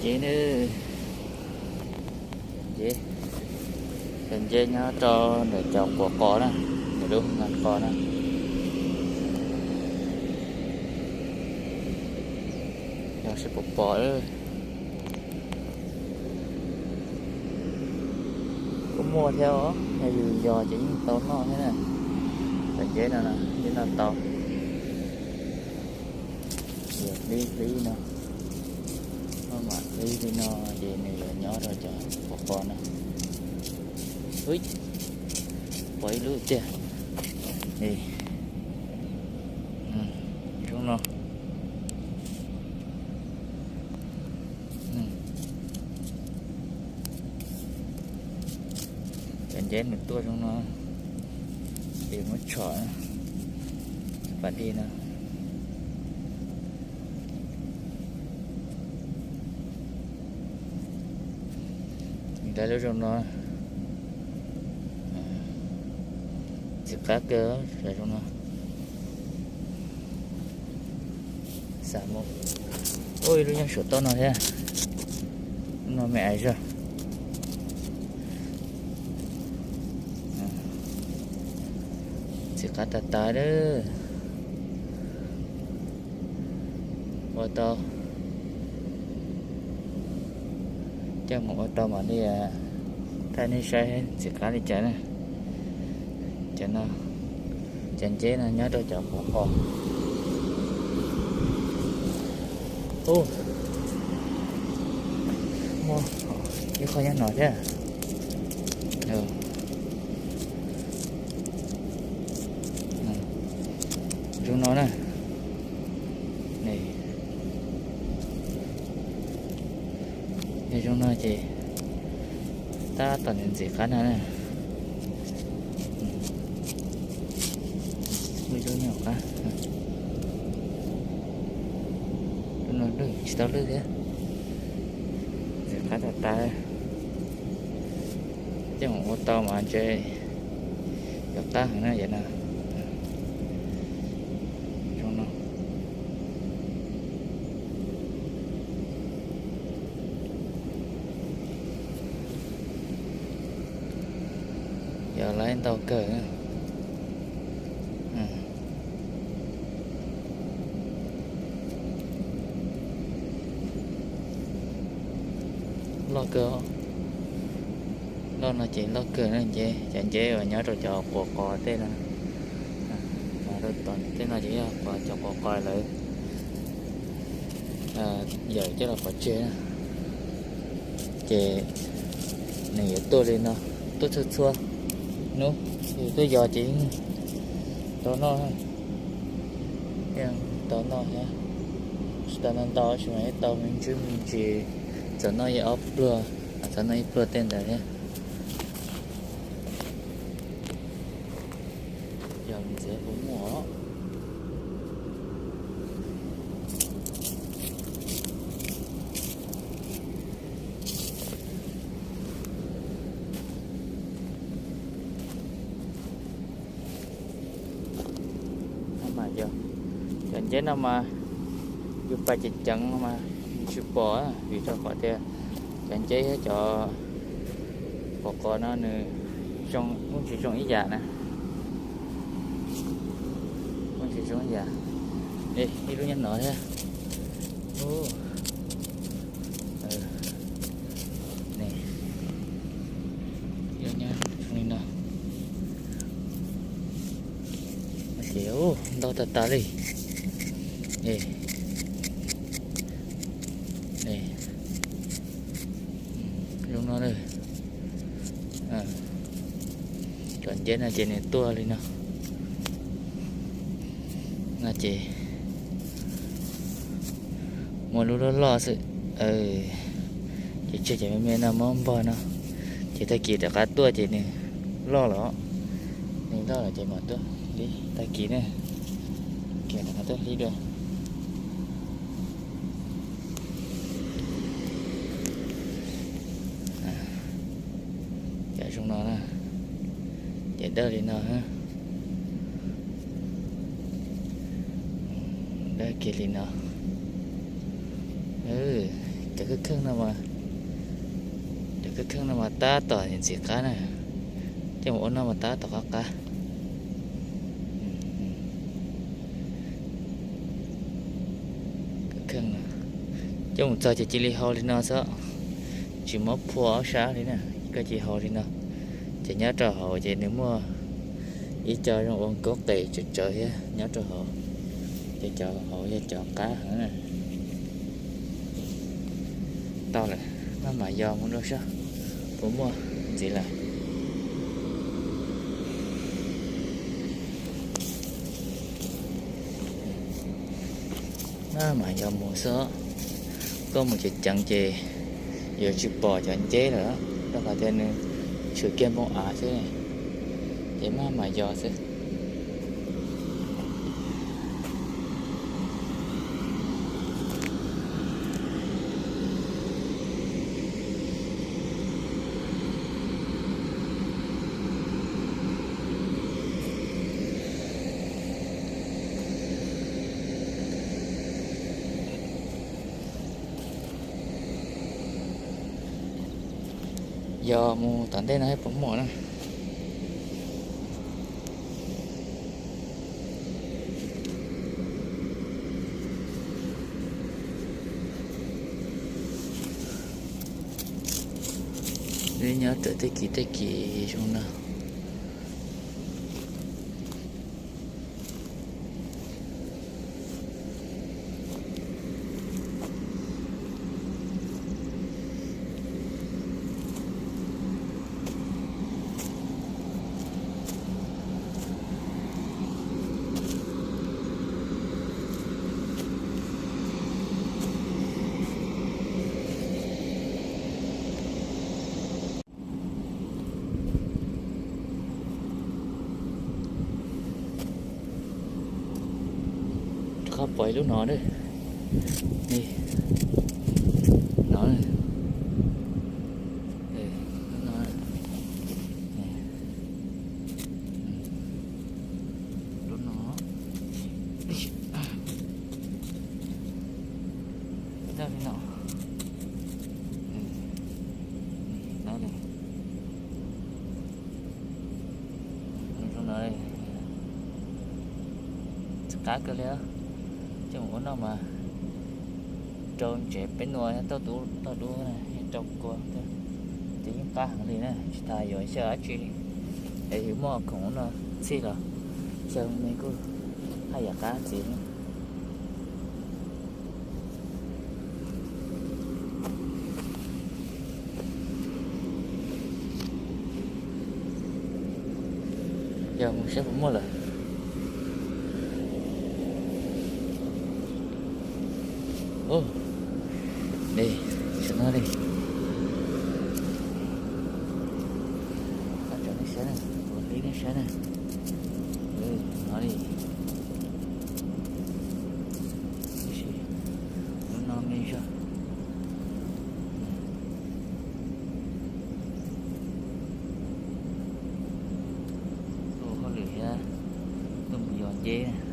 Nceb na, cov nceb, cov nceb nyob rau ntawm cov quav qos na, ntawm lub nqa qos na. Yog seb puas pom. Kuj muaj thiab os, yog yus yog ces yeej tau noj thiab na. Cov nceb no, nceb no tau. Hlib hlib no, maj mam hlib li no ces nws yuav nyob rau cov quav qos no. Ui, pom ib lub tiag. Zoo no. Cov nceb nws tuaj zoo no, ces muab tshom, pam dig no. Nrhiav lub zoo no, ntxim qab kawg, zoo no. Xav mus, ua ib lub nyob saum toj no thiab, lub no me ais zog. Ntxim qab tas tas lawm. Ua tau, coj mus ua tau mam li thaij nej saib ntxim qab li cas na. Cov no, cov nceb no nyob rau cov quav qos. Ub, muaj ib qho nyob no thiab. Zoo no na. Yog zoo no ces tab tom ntxim qab no na. Muaj ib lub nyob qab, lub no lwj tsis tau lwj thiab. Ntxim qab tas tas. Coj mus ua tau mas ntshe yuav qab heev na yom no. Zoo no. Yog lawv ntau kawg. Loj kawg, loj no ces loj kawg na, cov nceb uas nyob rau cov quav qos tej no. Mas rau tom tej no ces yog cov quav qos lawv yawm coj los pov tseg na. Ces nws yuav tuaj li no, tuaj txhua txhua hnub, yus tuaj yos ces yeej tau noj, yeej tau noj thiab. Tsis tau ntau ntau, tsis mas ib tau me ntsis me ntsis, txawm noj ib ob pluag, txawm noj ib pluag tej ntawd thiab. Yog ntxiv puas muaj. Mas yog cov nceb no mas yus pais ceev ceev no mas tsis pom, vim rau qhov tias cov nceb thiab cov quav qos no nws zoo, kuj tsis zoo ib yam na. Kuj tsis zoo ib yam. Ib lub nyob no thiab. Ib lub nyob zoo li no. Ces ntau tas tas li. Zoo no na. Cov nceb no ces nws tuaj li no. No ces muaj lub loj loj xwb. Ces tseg cov me me no muab npog no, ces tag kis rov qab tuaj ces nws loj lawm. Nws loj lawm ces mam tuaj hlib tag kis na. Rov qab tuaj hlib dua. Cov zoo no na, ces dawb li no, dawb kiag li no. Cov Khawb kheej no mas, cov khawb kheej no mas tab tom ntxim qab na, coj mus ua noj mas tab tom qab qab. Khawb kheej no coj mus txog ces cia li hau li no xwb, tsis muab phua ob sab li na, koj cia li hau li no. Ces nyob rau hauv ces nws muaj ib co zoo ua koob qes tsawv tsawv thiab nyob rau hauv, ces cov hauv yog cov qab heev na. Tau lawm, maj mam yos mus dua saib puas muaj ntxiv lawm. Maj mam yos mus xwb, koj mus ceev ceev ces yuav tsis pom cov nceb lawm, rau qhov tias nws tshwm kiag npoo av xwb, ces maj mam yos xwb. Yos mus tom ntej no puas muaj na. Nyob raws tej kis tej kis zoo no. Rov qab pom ib lub no, no, lub no, li no, no, qab kawg li, coj mus ua noj mas rau ntsev peb nua tauj dub, tauj dub, rau kua, ces yeej qab heev li na, tsis tas yuav xyaw dab tsi li. Es yus muaj khoom no txhij los xyaw me kuj haj yam qab ntxiv. Yog mus saib puas muaj lawm. Ub, li, saum no li. Koj tso nej saib na, kuv qhib nej saib na. No li. Tab sis lub no me zog. Tuaj hauj lwm thiab tuaj mus yos nceb.